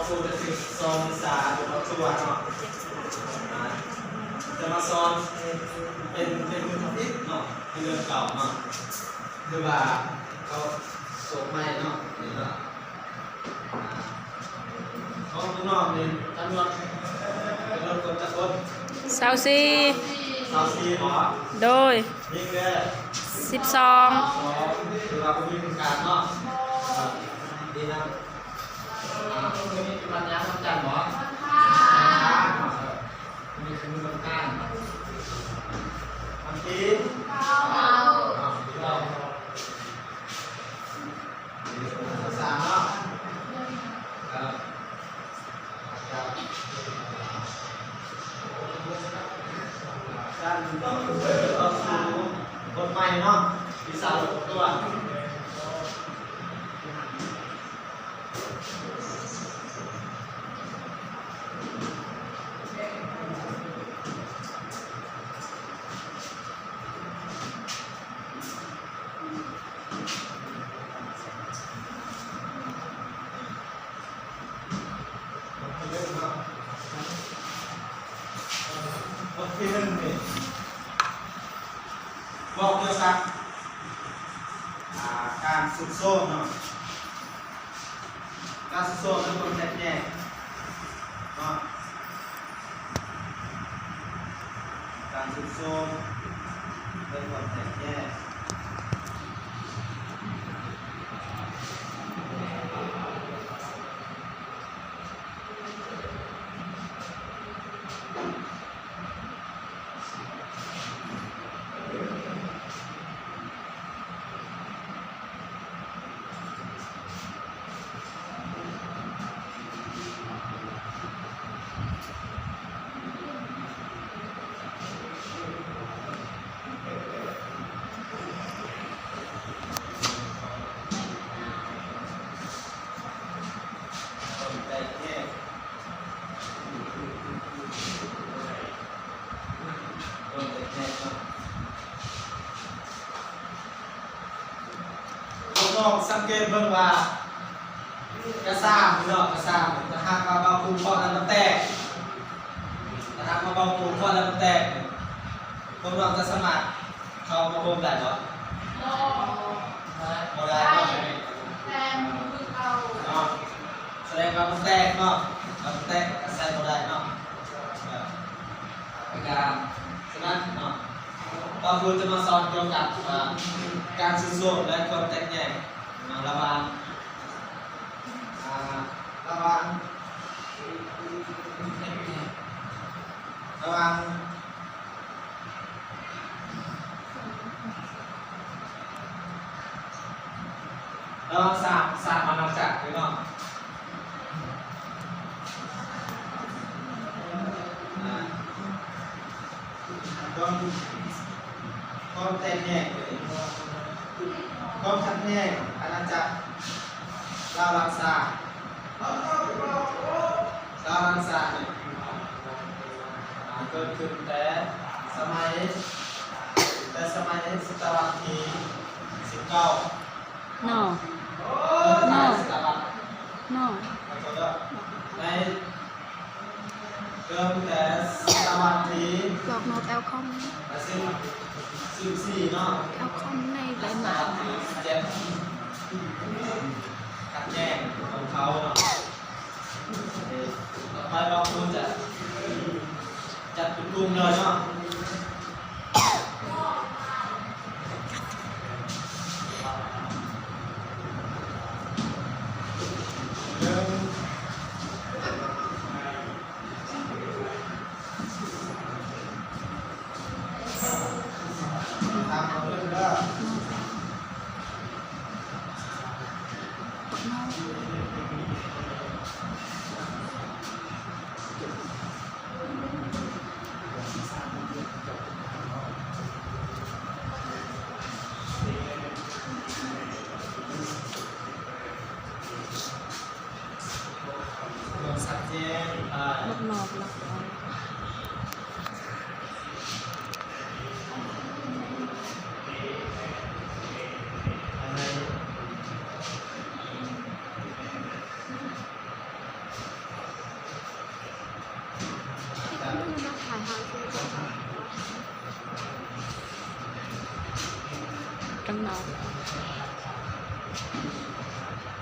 ຄູຈະສືບສອນວິຊາຕົວເນາະ ອ່າ ຈະມາສອນເປັນ ເປັນມື້ທຳອິດເນາະ ເປັນເດືອນເກົ້າເນາະ ຄືວ່າເຂົາໂສດໃໝ່ເນາະ ນີ້ເນາະ. ຂອງນ້ອງນີ້ຈຳນວນເປັນຄົນຈັກຄົນ? ຊາວສີ່ ຊາວສີ່ບໍ? ໂດຍ. ຍິງເດ້? ສິບສອງ. ສອງ ຖືວ່າບໍ່ມີຄົນກາງເນາະ. ເອີ ດີນຳ. ອ່າ ມື້ນີ້ເປັນວັນຫຍັງ ວັນຈັນບໍ? ວັນອັງຄານ. ມື້ນີ້ຄືມື້ວັນອັງຄານ. ວັນທີ ເກົ້າ. ເກົ້າ. ສາມເນາະ ເອີ ການຕໍ່ສູ້ບົດໃໝ່ເນາະ ວິຊາລົດຕົວ. ບົດທີໜຶ່ງນີ້ ເວົ້າກ່ຽວກັບ ອ່າ ການຊຸກໂຊນເນາະ. ການຊຸກໂຊນ ແລະ ຄວາມແຕກແຍກເນາະ ການຊຸກໂຊນ ແລະ ຄວາມແຕກແຍກ. ພວກນ້ອງສັງເກດເບິ່ງວ່າ ກະຊ່າງເນາະ ກະຊ່າງ ຖ້າຫາກວ່າເບົາປູນເຄາະແລ້ວມັນແຕກ ຖ້າຫາກວ່າເບົາປູນເຄາະແລ້ວມັນແຕກ ພວກນ້ອງຈະສາມາດເຂົ້າມາໂຮມໄດ້ບໍ່? ບໍ່ ບໍ່ໄດ້ເນາະ ແຕ່ມັນຄືເກົ່າເນາະ. ສະແດງວ່າມັນແຕກເນາະ ມັນແຕກ ກະໃຊ້ບໍ່ໄດ້ເນາະ. ເອີ ເປັນການ ສະນັ້ນເນາະ ເບົາປູນຈະມາສອນກ່ຽວກັບ ເອີ ການຊຸກໂຊນ ແລະ ຄວາມແຕກແຍກ ລະຫວ່າງ ອ່າ ລະຫວ່າງ ລະຫວ່າງ ລະຫວ່າງສາມ ສາມອານາຈັກພີ່ນ້ອງ ອ່າ ຄວາມ ຄວາມແຕກແຍກ ຄວາມຂັດແຍ່ງອານາຈັກລາວ-ລັດຊາ ລາວ-ລັດຊານີ້ ເກີດຂຶ້ນແຕ່ສະໄໝ ແຕ່ສະໄໝສະຕະວັດທີສິບເກົ້າເນາະ ເນາະ ໃນ ເລີ່ມແຕ່ສະຕະວັດທີ ດອກນົກແອວຄອມ ສິບສີ່ເນາະ ແອວຄອມໃນໃບໝາກ ສະຕະວັດທີສິບເຈັດ ຂັດແຍ່ງຂອງເຂົາເນາະ. ຕໍ່ໄປເຮົາຄວນຈະຈັດເປັນກຸ່ມເລີຍເນາະ.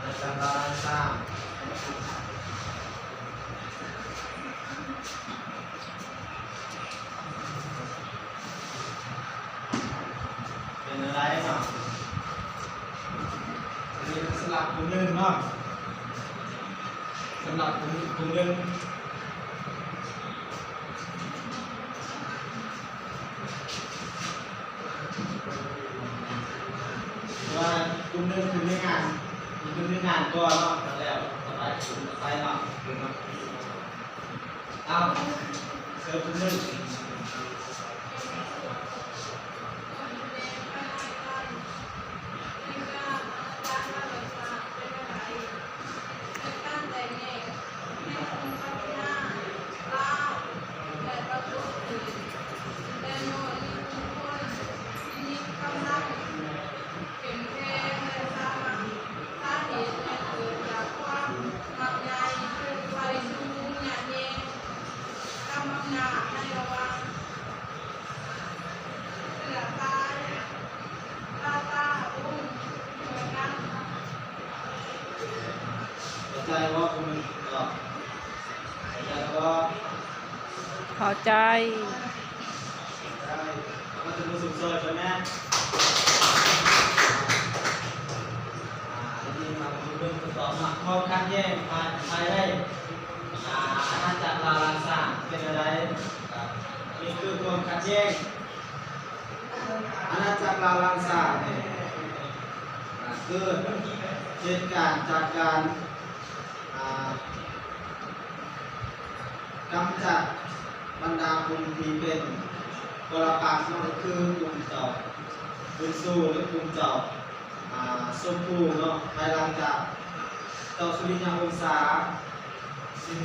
ອາຈານລາວລ້ານຊ້າງ ເປັນແນວໃດເນາະ? ອັນນີ້ສຳລັບກຸ່ມໜຶ່ງເນາະ ສຳລັບກຸ່ມ ກຸ່ມໜຶ່ງ. ວ່າກຸ່ມໜຶ່ງຄືເນື້ອງານ ຄືເນື້ອງານກ່ອນເນາະ ແລ້ວກໍໄປກຸ່ມຕໍ່ໄປເນາະ. ເອົາ ເຊີນກຸ່ມໜຶ່ງ. ເຂົ້າໃຈບໍ່? ເຂົ້າໃຈບໍ່? ເຂົ້າໃຈ. ເອົາມາເປັນຜູ້ຊົມຊ່ອຍເພິ່ນແດ່. ອ່າ ນີ້ມາເບິ່ງຄຳຕອບເນາະ. ຄວາມຂັດແຍ່ງພາຍ ພາຍໃນ ອ່າ ອານາຈັກລາວລ້ານຊ້າງເປັນແນວໃດ? ອ່າ ນີ້ຄືຄວາມຂັດແຍ່ງ ອານາຈັກລາວລ້ານຊ້າງນີ້ ອ່າ ເກີດເຫດການຈາກການ ອ່າ ກຳຈັດບັນດາກຸ່ມທີ່ເປັນປໍລະປັກເນາະ ຄືກຸ່ມເຈົ້າບຸນຊູ ແລະ ກຸ່ມເຈົ້າ ອ່າ ສົມພູເນາະ ພາຍຫຼັງຈາກເຈົ້າສຸລິຍະວົງສາສິ້ນ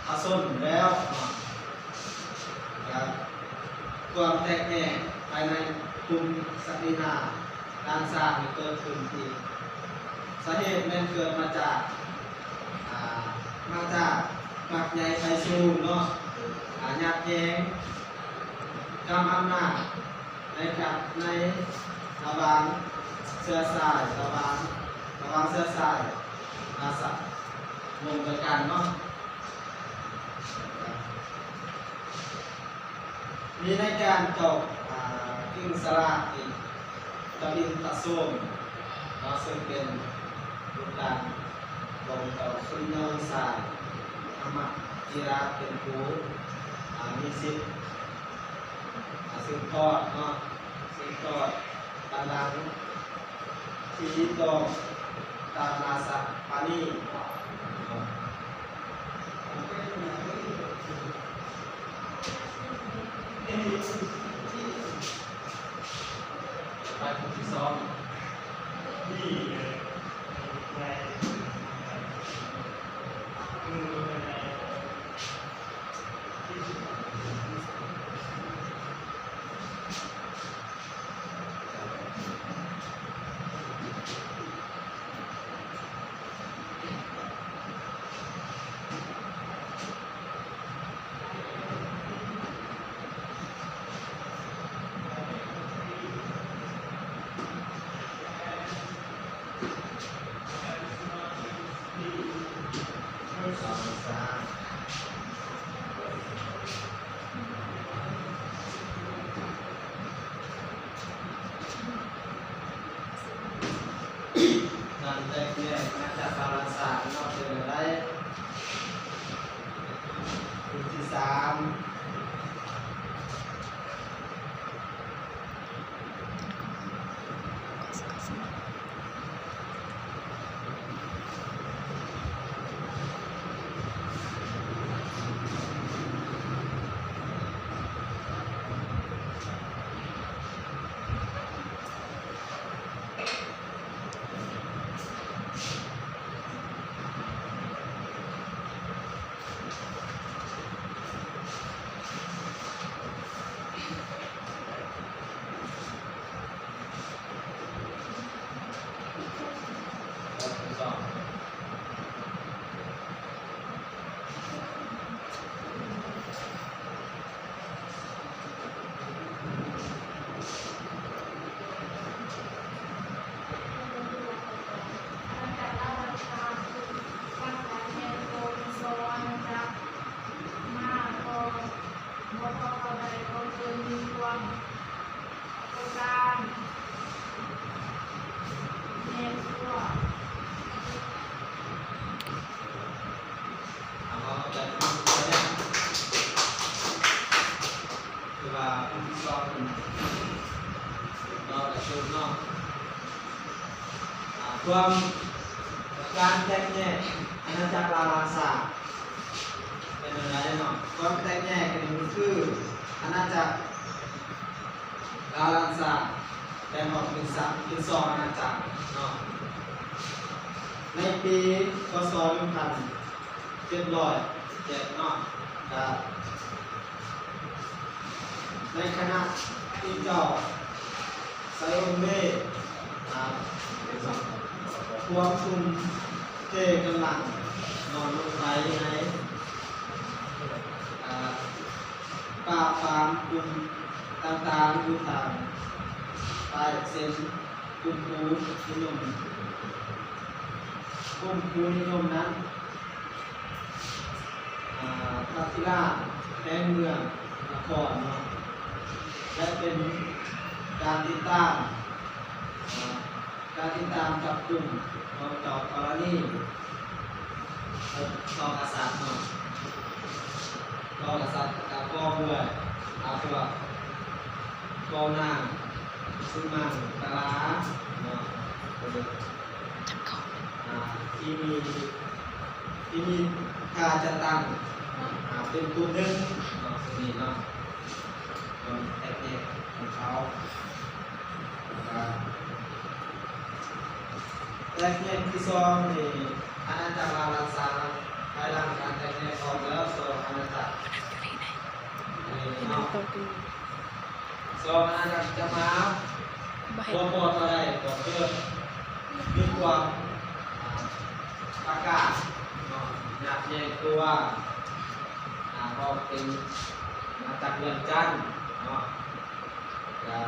ພະຊົນແລ້ວເນາະ ແລະ ຄວາມແຕກແຍກພາຍໃນກຸ່ມສັກດິນາ ດ້ານຊ້າງນີ້ເກີດຂຶ້ນອີກ. ສາເຫດແມ່ນເກີດມາຈາກ ອ່າ ມາຈາກໝາກໃຫຍ່ໄຟສູງເນາະ ອ່າ ຍາດແຍ່ງກຳອຳນາດໃນກະ ໃນລະຫວ່າງເຊື້ອສາຍ ລະຫວ່າງ ລະຫວ່າງເຊື້ອສາຍ ອາ ສະ ວົງດຽວກັນເນາະ. ມີໃນການຕອບ ອ່າ ກິ່ງສະຫຼາດອີກ ຕະລິນຕະໂສມເນາະ ເຊິ່ງເປັນລູກຫຼານຂອງເຈົ້າສຸລິຍະວົງສາ ທຳມະຈິລາດ ເປັນຜູ້ ອ່າ ມີສິດ ອ່າ ສືບທອດເນາະ ສືບທອດບັນລັງ ທີ່ຕ້ອງຕາມລາຊະປານີ. ໄປຜູ້ທີ່ສອງ. ການແຕກແຍກມາຈາກສາລະສານເນາະ ເປັນແນວໃດ? ກຸ່ມທີສາມ. ເ ຄວາມ ການແຕກແຍກອານາຈັກລາວລ້ານຊ້າງເປັນແນວໃດເນາະ? ຄວາມແຕກແຍກນີ້ມັນຄືອານາຈັກລາວລ້ານຊ້າງແບ່ງອອກເປັນສາມ ເປັນສອງອານາຈັກເນາະ. ໃນປີ ພ.ສ. ໜຶ່ງພັນເຈັດຮ້ອຍເຈັດເນາະ ກະ ໃນຂະນະທີ່ເຈົ້າໄຊອົງເລ ອາ ຄວາມທຸ່ມເທກຳລັງນອນລົງໄປໃນ ອາ ປາບປາມກຸ່ມຕ່າງໆຢູ່ທາງໃຕ້ເຊັ່ນ ກຸ່ມຄູນິຍົມ ກຸ່ມຄູນິຍົມນັ້ນ ອາ ພັກພິລາດແຂວງເມືອງນະຄອນເນາະ ແລະ ເປັນການຕິດຕາມ ອາ ການຕິດຕາມຈັບກຸມຂອງເຈົ້າກໍລະນີ ເອີ ຕໍ່ກະສັດເນາະ ຕໍ່ກະສັດ ກະກອງດ້ວຍ ອາ ພວກກອງນາງສຸມັງກະລາເນາະ ອາ ທີ່ມີ ທີ່ມີທ່າຈະຕັ້ງ ອາ ເປັນກຸ່ມໜຶ່ງເນາະ ຕົງນີ້ເນາະ ຄວາມແຕກແຍກຂອງເຂົາ ແລ້ວກະແຕກແຍກທີສອງນີ້ ອານາຈັກລາວລ້ານຊ້າງ ພາຍຫຼັງການແຕກແຍກອອກແລ້ວສອງອານາຈັກນີ້ເນາະ ສອງອານາຈັກຈະມາ ບໍ່ພໍເທົ່າໃດກໍເກີດມີຄວາມ ອາ ປະກາດເນາະ ຍາດແຍກຕົວ ອາ ອອກເປັນອານາຈັກວຽງຈັນເນາະ ກະ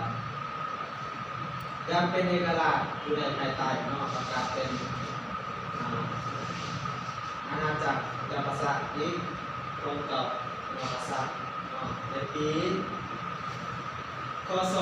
ຢ່າງເປັນເອກະລາດຢູ່ໃນພາຍໃຕ້ເນາະ ປະກາດເປັນ ອາ ອານາຈັກຈຳປາສັກອີກ ຂອງເຈົ້າມະຫາກະສັດເນາະ ໃນປີ ຄ.ສ.